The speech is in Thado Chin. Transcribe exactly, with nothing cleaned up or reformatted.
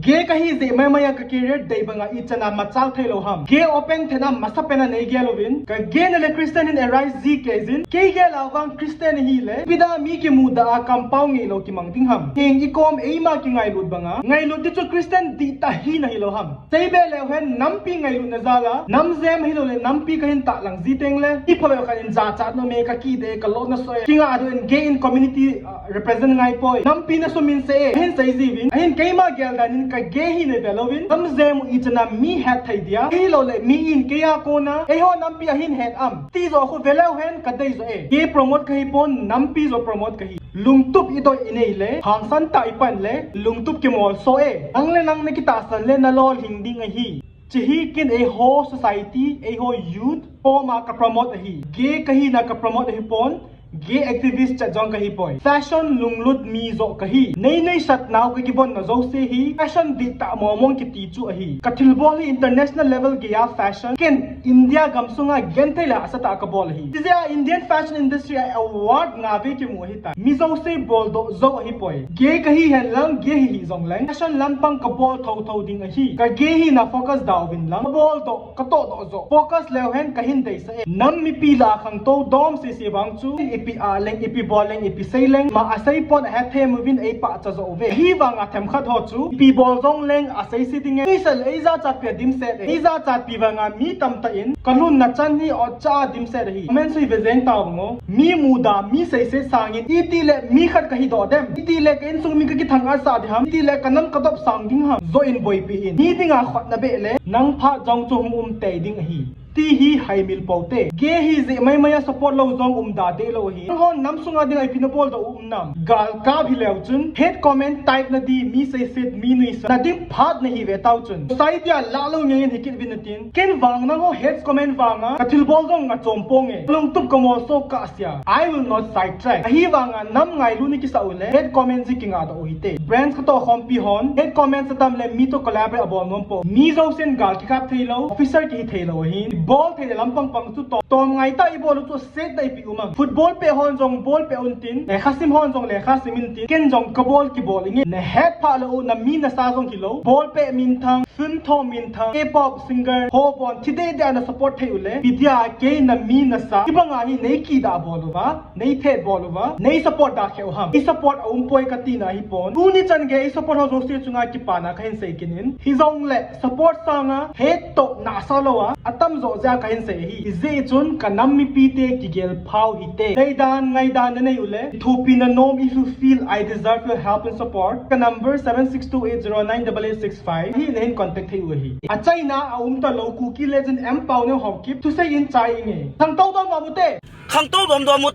Gay kahi jeh maimai a ka career dei banga ichan a machal thei lou ham. Gay open thei na masa pen a nei gel uvin. Ka gay na le Christian in arise ji kei jin. Kei gel a vang Christian hi le. Ipi da mi kimuda a kampau ngei lou kimang ding ham. Heng i kom eima kingailut banga. Ngailut di chu Christian dihtah hina hi lou ham. Seibe leu hen nampi ngailut na jal a. Nam jem hi lou le nampi kahin tahlang ji teng le. I phalou khat in jachat nom e ka kide ka lona soi. Kinga du in gay in community, uh, represent ngai poi. Nampi na sumin se e. Ahin sei ji vin. Ahin keima gel dan in ka gay hi nei ve lou vin. Nam jem u ichan a mi het thei dia. Hi lou le mi in kei a kona. Eiho nampi ahin het am. Ti jo khu ve leu hen ka dei jo e. Gay promote kahi pon nampi jo promote kahi. Lungtup i doi i nei le. Hangsan tah i pan le. Lungtup kimol so e. Nang le nang na kitahsan le na lolhing ding ahi. Chehi kin eiho society, eiho youth, form a ka promote ahi. Gay kahi na ka promote ahi pon, gay activist chat jong kahi poi. Fashion lunglut mi jo kahi. Nei nei sat nau ka kibon na jo se hi. Fashion dihtah momong kiti chu ahi. Ka thilbol hi international level gay a fashion. Ken India gam sunga genthei le hahsa tah a ka bol ahi. Tijeh a Indian fashion industry a award nga ve kimu ahi. Mi jo se bol doh jo ahi poi. Gay kahi hen lang, gay hi hi jong leng. Fashion lampang ka bol tho tho ding ahi. Ka gay hi na focus da uvin lang. Ka bol doh, ka toh doh jo. Focus leu hen kahin dei sa e. Nam mipi la khangtou dom se se vang chu. Ipi a leng, ipi bol leng, ipi sei leng. Ma a sei pon a het them uvin ei pah cha jo uve. Hi vang a themkhat ho chu. Ipi bol jong leng a sei se ding e. Ei sa le ei jachat pi a dim set e. Ei jachat pi vang a mi tamtah in. Ka lhunna chan hi ot cha a dim set ahi. Comment sui ve jeng tau ngo. Mi muda, mi seiset sangin, iti le mi khat kahi doh dem. Iti le ka insung mi ka kithang a sa di ham. Iti le ka nam ka dop sang ding ham. Zo in boipi in. Hi dinga khotna beh le, nang phat jong chu hung um tei ding ahi. Ti hi haimil pou te. Gay hi jeh maimai a support lou jong um da deh lou ahi. Nang hon nam sunga dinga ipi na bol doh u um nam. Gal kap hi leu chun, hate comment type na di, mi seiset, mi nuisa. Na dim phat na hi ve tau chun. Society a lah lou ngen hi kit vin na tin. Ken vang nang ho hate comment vang a, ka thilbol jong nga chom pong e. Lungtup ka mol so ka sia. I will not sidetrack. Ahi vang a nam ngailu ni kisa u le. Hate comment ji kinga doh u hite. Brands ka toh khompi hon. Hate comment sa tam le mi toh collaborate a bol nom pou. Mi jo sen gal kikap thei lou. Officer kihi thei lou ahi. Bol thei le lampang pang chu tom. Tom ngai ta i bol u chu set da ipi u mang. Football pe hon jong bol pe un tin. Lekha sim hon jong lekha sim in tin. Ken jong ka bol kibol inge. Na het pha lou u na mi na sa jong hi lou. Bol pe min thang. Film tho min thang, K-pop singer, ho bon, thi dei dei a na support thei u le. Ipi dia kei na mi na sa. Kibang a hi nei kida bol uva, nei thet bol uva, nei support da kheu ham. I support a um poi ka tina hi pon. Tuni chan gei i support ho jouse chunga kipana kahin sei kinin. Hi jong le support sanga, hate toh na sa lou a, atam jo jeh a kahin sei hi. Ijeh chun ka nam mipi te kigel phau hite. Neidan, ngaidan na nei u le. Thupi na nom if you feel I deserve your help and support. Ka number seven six two eight zero nine double eight six five. Hi na hin contact thei u ahi. A China a um ta lou Kuki legend M Pau Neo Haokip. Thusei in chai inge. Khangtou dom dom u te. Khangtou dom dom u te.